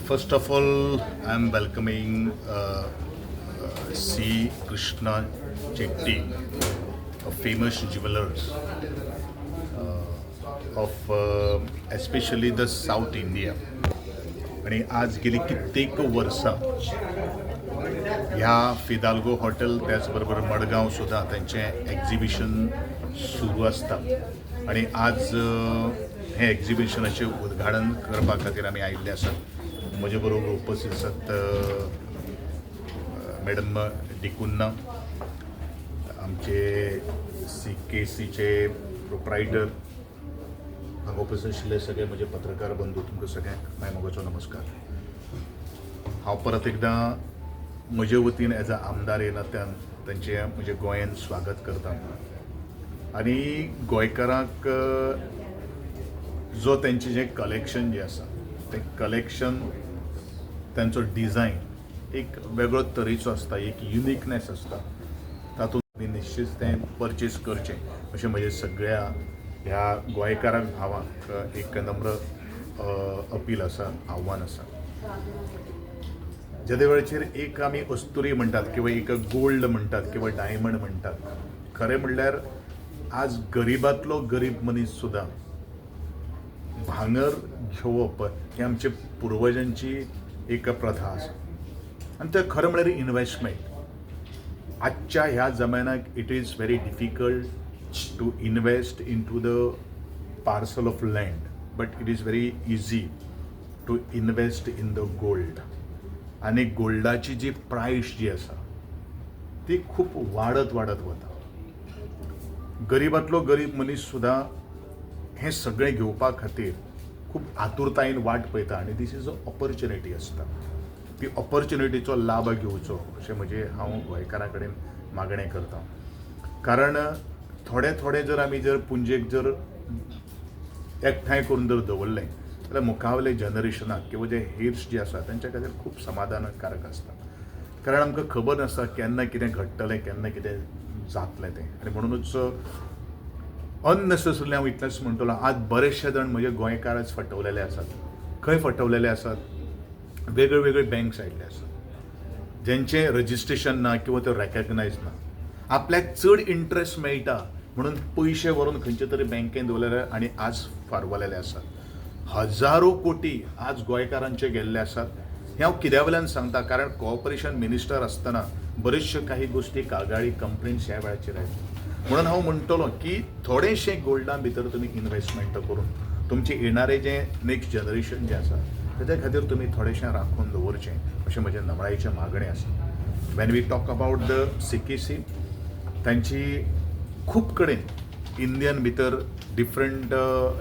First of all, I am welcoming C. Krishna Chetty, a famous jewelers of especially the South India. आणि आज गेली कित्येक वर्सां ह्या फिदाल्गो हॉटेल त्याचबरोबर मडगांव सुद्दां तेंचें एक्जिबिशन सुरू आसता आणि आज हें एक्जिबिशनाचें उद्घाटन करपा खातीर आमी आयिल्ले आसात. म्हजे बरोबर उपस्थित आसात मॅडम डिकुन्ना, आमचे सी के सीचे प्रोप्रायटर, हांगा उपस्थित आशिल्ले सगळे म्हजे पत्रकार बंधू, तुमकां सगळ्यांक माय मोगाचो नमस्कार. हांव परत एकदां म्हजे वतीन एज अ आमदार ह्या नात्यान तांचें म्हजें गोंयान स्वागत करता आनी गोंयकारांक जो तेंचें जें कलेक्शन जें आसा तें कलेक्शन, तेंचो डिजायन एक वेगळो तरेचो आसता, एक युनिकनेस आसता. तातूंत आमी निश्चीत तें परचेस करचें अशें म्हजें सगळ्या ह्या गोंयकारांक भावांक एक नम्र अपील आसा, आव्हान आसा. जेदे वेळाचेर एक आमी अस्तुरी म्हणटात किंवा एक गोल्ड म्हणटात किंवा डायमंड म्हणटात, खरें म्हणल्यार आज गरिबांतलो गरीब मनीस सुद्दां भांगर घेवप हें आमचे पुर्वजांची एक प्रथा आसा आनी तें खरें म्हणल्यार इनवेस्टमेंट. आजच्या ह्या जमान्याक it is very difficult to invest into the parcel of land, but it is very easy to invest in the gold. आनी गोल्डाची जी प्रायस जी आसा ती खूब वाडत वाडत वता. गरिबांतलो गरीब मनीस सुद्दां हें सगळें घेवपा खातीर खूब आतुरतायेन वाट पळयता आनी this is a opportunity आसता. ती ऑपॉर्च्युनिटीचो लाभ घेवचो अशें म्हजें हांव गोंयकारां कडेन मागणें करता, कारण थोडे थोडे जर आमी जर पुंजेक जर एकठांय करून जर दवरलें जाल्यार मुखावले जनरेशनाक किंवा जे हेर्स जे आसा तेंच्या खातीर खूब समाधानकारक आसता, कारण आमकां खबर नासता केन्ना कितें घडटलें, केन्ना कितें जातलें तें. आनी म्हणुनूच अननेसेसरली हांव इतलेंच म्हणटलो, आज बरेचशे जाण म्हजे गोंयकारच फटवलेले आसात. खंय फटवलेले आसात? वेगळे वेगळे बँक्स आयिल्ले आसात जेंचें रजिस्ट्रेशन ना किंवा ते रेकग्नायज ना. आपल्याक चड इंट्रस्ट मेळटा म्हणून पयशे व्हरून खंयचे तरी बँकेन दवरलेले आनी आज फारवलेले आसात. हजारो कोटी आज गोंयकारांचे गेल्ले आसात. हें हांव कित्या वयल्यान सांगता? कारण कॉपरेशन मिनिस्टर आसतना बऱ्योचश्यो काही गोश्टी, कागाळी, कंप्लेंट्स ह्या वेळाचेर आयल्यो. म्हणून हांव म्हणटलो की थोडेशें गोल्डा भितर तुमी इनवेस्टमेंट करून तुमचें येणारें जें नेक्स्ट जनरेशन जें आसा तेज्या खातीर तुमी थोडेशें राखून दवरचें अशें म्हजें नमळायेचें मागणें आसा. When we talk about the CKC, तांची खूब कडेन इंडियन भितर डिफरंट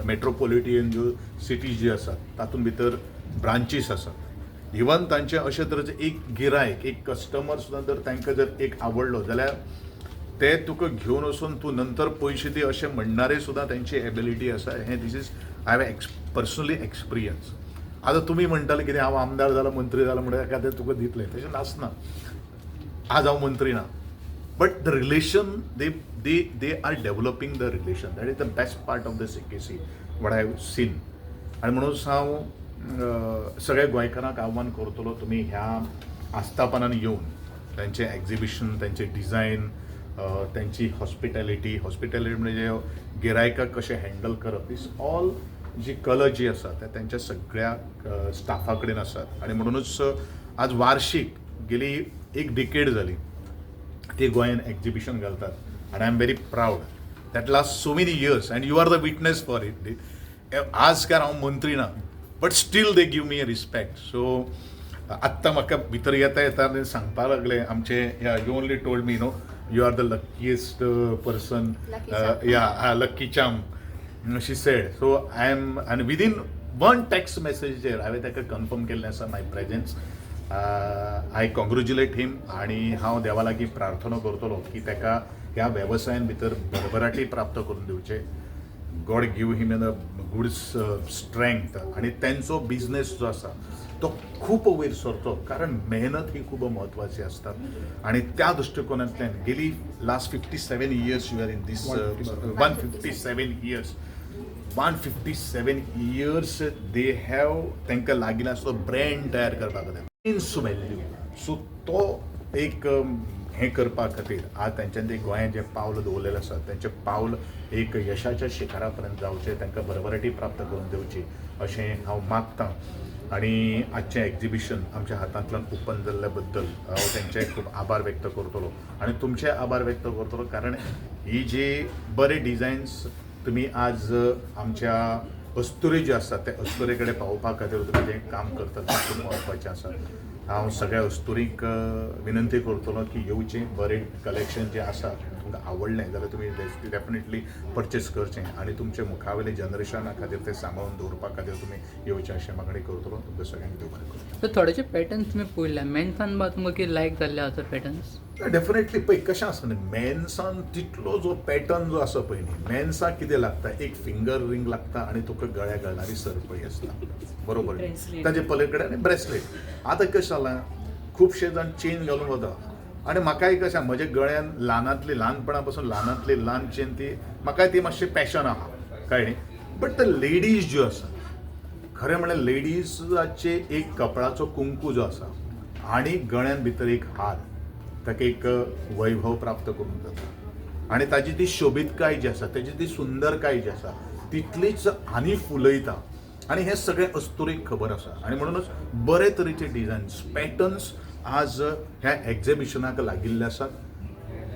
मेट्रोपॉलिटियन ज्यो सिटीज ज्यो आसात तातूंत भितर ब्रांचीस आसात. इवन तांचे अशे तरेचे एक गिरायक, एक कस्टमर सुद्दां जर तांकां जर एक आवडलो जाल्यार ते तुका घेवन वचून तूं नंतर पयशे दी अशें म्हणणारे सुद्दां तांची एबिलिटी आसा. हें this is I have personally experience. आतां तुमी म्हणटाले कितें, हांव आमदार जालो, मंत्री जालो म्हणटा ते तुका दितले, तशें नासना. आज हांव मंत्री ना, but the relation they are developing, the relation, that is the best part of the CKC what I have seen. आनी म्हणूनच हांव सगळ्या गोंयकारांक आव्हान करतलो, तुमी ह्या आस्थापनान येवन तांचें एक्झिबिशन, तांचें डिझायन, तांची हॉस्पिटॅलिटी, हॉस्पिटॅलिटी म्हणजे गिरायकाक कशें हँडल करप, दीस ऑल जी कला जी आसा त्या तेंच्या सगळ्या स्टाफा कडेन आसात. आनी म्हणुनूच आज वार्षीक गेली एक डिकेड जाली ते गोंयान एक्झिबिशन घालतात आनी I am very proud that last so many years and you are the witness for it. आज काय हांव मंत्री ना, but still they give me a respect. So आत्तां म्हाका भितर येता येता ते सांगपाक लागले आमचे, you only told me, "No, you are the luckiest person." Lucky charm. Yeah, lucky charm, she said. So I am, आनी विदीन वन टॅक्स्ट मॅसेजीचेर हांवें ताका कन्फर्म केल्लें आसा my presence. I congratulate him आनी हांव देवा लागीं प्रार्थना करतलो की ताका ह्या वेवसायान भितर भरभराटी प्राप्त करून दिवचे. God give him a good strength आनी तेंचो बिजनेस जो आसा तो खूब वयर सरचो, कारण मेहनत ही खूब म्हत्वाची आसता. आनी त्या दृश्टिकोनांतल्यान गेली last 57 years you are in this, 157 years. 157 years they have तांकां लागिल्लो आसलो ब्रँड तयार करपा खातीर इमेन्स व्हॅल्यू. सो तो एक हें करपा खातीर आज तांच्यानी ते गोंयांत जें पावल दवरलेलें आसा, तांचें पावल एक यशाच्या शिखरा पर्यंत जावचें, तांकां भरभराटी प्राप्त करून दिवची अशें हांव मागतां. आनी आजचें एग्जिबिशन आमच्या हातांतल्यान ओपन जाल्ल्या बद्दल हांव तांचे खूब आभार व्यक्त करतलो आनी तुमचे आभार व्यक्त करतलो, कारण ही जी बरे डिजायन्स तुमी आज आमच्या अस्तुरी ज्यो आसा त्या अस्तुरे कडेन पावोवपा खातीर तुमी जें काम करतात तें खूब म्हत्वाचें आसा. हांव सगळ्या अस्तुरींक विनंती करतलो की येवचें, बरें कलेक्शन जें आसा तुमकां आवडलें जाल्यार तुमी डेफिनेटली परचेस करचें आनी तुमच्या मुखावेले जनरेशना खातीर तें सांबाळून दवरपा खातीर तुमी येवचें अशें मागणी करतलो. तुमकां सगळ्यांक देव बरें करूं. सो थोडेशे पॅटर्न्स तुमी पळयल्या मेन्सान बा तुमकां कितें लायक जाल्ले आसा पॅटर्न्स? डेफिनेटली. पळय कशें आसा न्ही, मेन्सान तितलो जो पॅटर्न जो आसा पळय न्ही, मेन्साक कितें लागता, एक फिंगर रिंग लागता आनी तुका गळ्या घालणारी सरपळी आसता, बरोबर न्ही? Bracelet. ताजे पलीकडे आनी ब्रेसलेट. आतां कशें जालां, खुबशे जाण चेन घालून वता आनी म्हाकाय कशें, म्हज्या गळ्यान ल्हानांतली ल्हानपणा पासून ल्हानांतली ल्हान चेन, ती म्हाकाय ती मातशी पॅशन आहा, कळ्ळें न्ही? बट the ladies ज्यो आसा, खरें म्हणल्यार लेडीजाचे एक कपळाचो कुंकू जो आसा आनी गळ्यान भितर एक हार ताका एक वैभव प्राप्त करून जाता आनी ताजी ती शोबीतकाय जी आसा, ताजी ती सुंदरकाय जी आसा, तितलीच आनी फुलयता. आनी हें सगळें अस्तुरेक खबर आसा आनी म्हणूनच बरे तरेचे डिजायन्स, पॅटर्न्स आज ह्या एग्जिबिशनाक लागिल्ले आसात.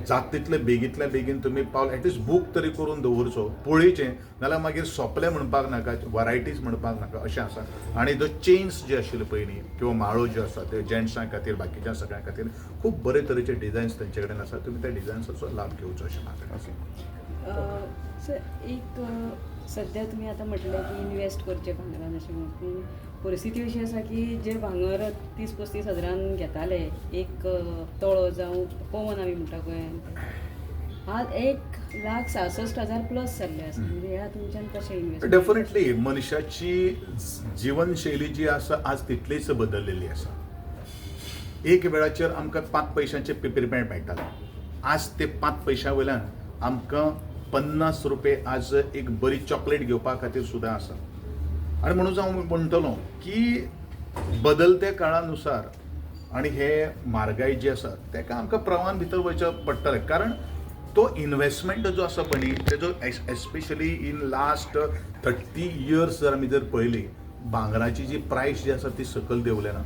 जात तितले बेगींतल्या बेगीन तुमी पावल एटलिस्ट बूक तरी करून दवरचो, पळयचें, नाल्यार मागीर सोंपलें म्हणपाक नाका, वरायटीज म्हणपाक नाका अशें आसा. आनी the chains जे आशिल्ले पळय न्ही किंवा माळो ज्यो आसा ते जेंट्सां खातीर, बाकीच्या सगळ्यां खातीर खूब बरे तरेचे डिजायन्स तेंचे कडेन आसा. तुमी त्या डिजायन्साचो लाभ घेवचो अशें म्हाका दिसता. सर, एक सद्या तुमी आतां म्हटलें की इनवेस्ट करचें भांगरान अशें म्हणून, पूण परिस्थिती अशी आसा की जे भांगर 30-35 हजारान घेताले एक तोळो जावं पवन आमी म्हणटा गोंयान, आज 1,66,000 प्लस जाल्ले आसा. म्हणजे ह्या तुमच्यान कशें इनवेस्ट? डेफिनेटली, मनशाची जीवनशैली जी आसा आज तितलीच बदललेली आसा. एक वेळाचेर आमकां 5 पयशांचे पिपरमेंट मेळटाले, आज ते 5 पयशां वयल्यान आमकां 50 रुपये आज एक बरी चॉकलेट घेवपा खातीर सुद्दां आसा. आनी म्हणून हांव म्हणटलो की बदलत्या काळानुसार आनी हे म्हारगाय जी आसा तेका आमकां प्रवाहान भितर वयचें पडटलें, कारण तो इनवेस्टमेंट जो आसा पळय न्ही, तेजो especially in last 30 years जर आमी जर पळयली, भांगराची जी प्रायस जी आसा ती सकयल देंवले ना,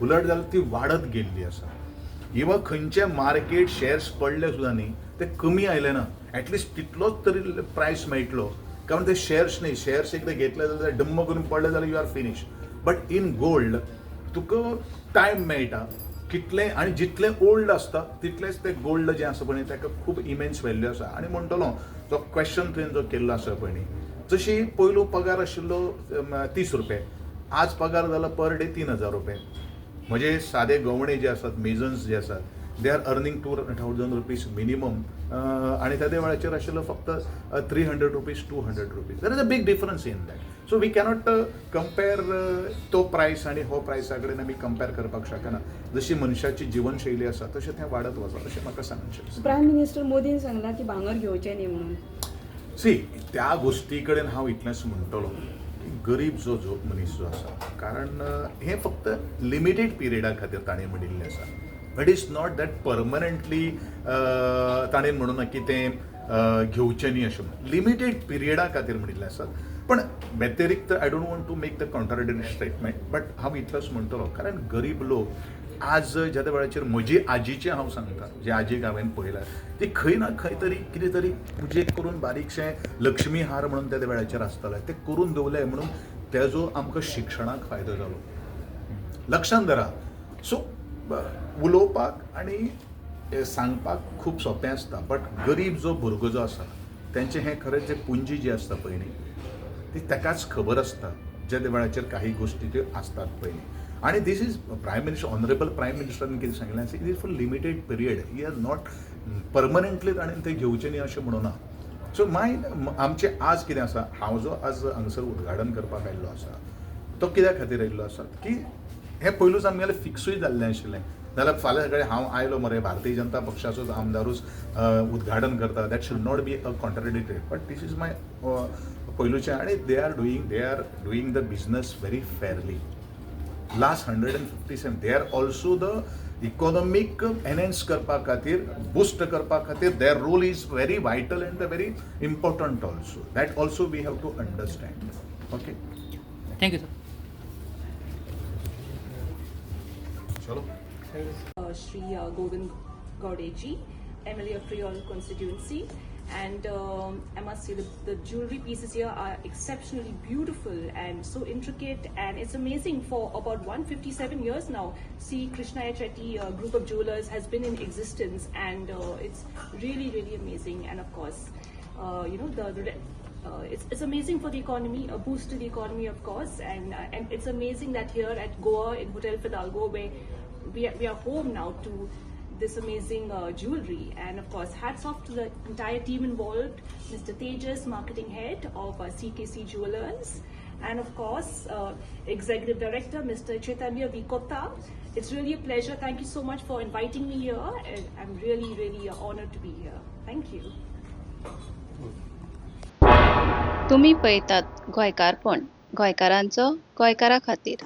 उलट जाल्यार ती वाडत गेल्ली आसा. इवन खंयचे मार्केट शेर्स पडले सुद्दां न्ही, ते कमी आयले ना, एटलिस्ट तितलोच तरी प्रायस मेळटलो. कारण ते शेर्स न्ही, शेर्स एकदां घेतले जाल्यार डम्म करून पडले जाल्यार you are finish. But in gold तुका टायम मेळटा कितलें आनी जितलें ओल्ड आसता तितलेंच तें गोल्ड जें आसा पळय ताका खूब इमेन्स व्हॅल्यू आसा. आनी म्हणटलो जो क्वेश्चन तुवें जो केल्लो आसा पळय न्ही, जशी पयलू पगार आशिल्लो 30 रुपये, आज पगार जाला पर डे 3000 रुपये. म्हणजे सादे गवणे जे आसात, मेजन्स जे आसात, they are earning ₹2000 minimum आनी त्या वेळाचेर आशिल्लो फक्त ₹300, ₹200. There is a big difference in that. So we cannot compare तो प्रायस आनी हो प्रायसा कडेन आमी कंपेर करपाक शकना. जशी मनशाची जिवनशैली आसा तशें तें वाडत वता अशें म्हाका सांगचें दिसता. प्रायम मिनिस्टर मोदीन सांगलां की भांगर घेवचें न्ही म्हणून. सी, त्या गोश्टी कडेन हांव इतलेंच म्हणटलो की गरीब जो जो मनीस जो आसा, कारण हें फक्त लिमिटेड पिरियडा खातीर ताणें म्हणिल्लें आसा. It is not that permanently ताणें म्हणूं ना की तें घेवचें न्ही अशें म्हणून. लिमिटेड पिरियडा खातीर म्हणिल्लें आसा. पण व्यतिरिक्त I don't want to make the contradictory statement, but हांव इतलोच म्हणटलो, कारण गरीब लोक आज ज्या त्या वेळाचेर म्हजी आजीचें हांव सांगता, जे आजीक हांवें पळयल्या, ती खंय ना खंय तरी कितें तरी पुजेक करून बारीकशें लक्ष्मी हार म्हणून त्या वेळाचेर आसतालें, तें करून दवरलें म्हणून तेजो आमकां शिक्षणाक फायदो जालो, लक्षांत धरा. सो उलोवपाक आनी हें सांगपाक खूब सोंपें आसता, बट गरीब जो भुरगो जो आसा तेंचें हें खरें जें पुंजी जी आसता पळय न्ही, ती ताकाच खबर आसता ज्या वेळाचेर काही गोश्टी त्यो आसतात पळय न्ही. आनी this is prime minister, honourable prime मिनिस्टरान कितें सांगलें आसा, it is for limited period, he are not permanently ताणें तें घेवचें न्ही अशें म्हणूना. सो माय आमचें आज कितें आसा, हांव जो आज हांगसर उद्घाटन करपाक आयिल्लो आसा तो कित्या खातीर आयिल्लो आसा की हें पयलूच आमगेलें फिक्सूय जाल्लें आशिल्लें. नाल्यार फाल्यां सकाळीं हांव आयलो मरे भारतीय जनता पक्षाचोच आमदारूच उद्घाटन करता, that should not be a contradictory. But this is my पयलूचें. आनी they are doing the business very fairly. Last 157, they are also the economic enhance करपा खातीर, बुस्ट करपा खातीर, their role is very vital and the very important also. That also we have to understand, okay? Thank you sir. चलो. Shri Govind Gaudeji, MLA of Priol constituency. And I must say the jewelry pieces here are exceptionally beautiful and so intricate, and it's amazing. For about 157 years now, C. Krishnaya Chetty group of jewelers has been in existence, and it's really, really amazing. And of course, it's amazing for the economy, a boost to the economy, of course, and it's amazing that here at Goa in Hotel Fidalgo, where we are home now to this amazing jewelry. And of course, hats off to the entire team involved, Mr. Tejas, marketing head of CKC Jewelers, and of course, executive director, Mr. Chaitanya Vikota. It's really a pleasure. Thank you so much for inviting me here, and I'm really, really honored to be here. Thank you. तुमी पळयतात गोंयकारपण, गोंयकारांचो गोंयकारा खातीर.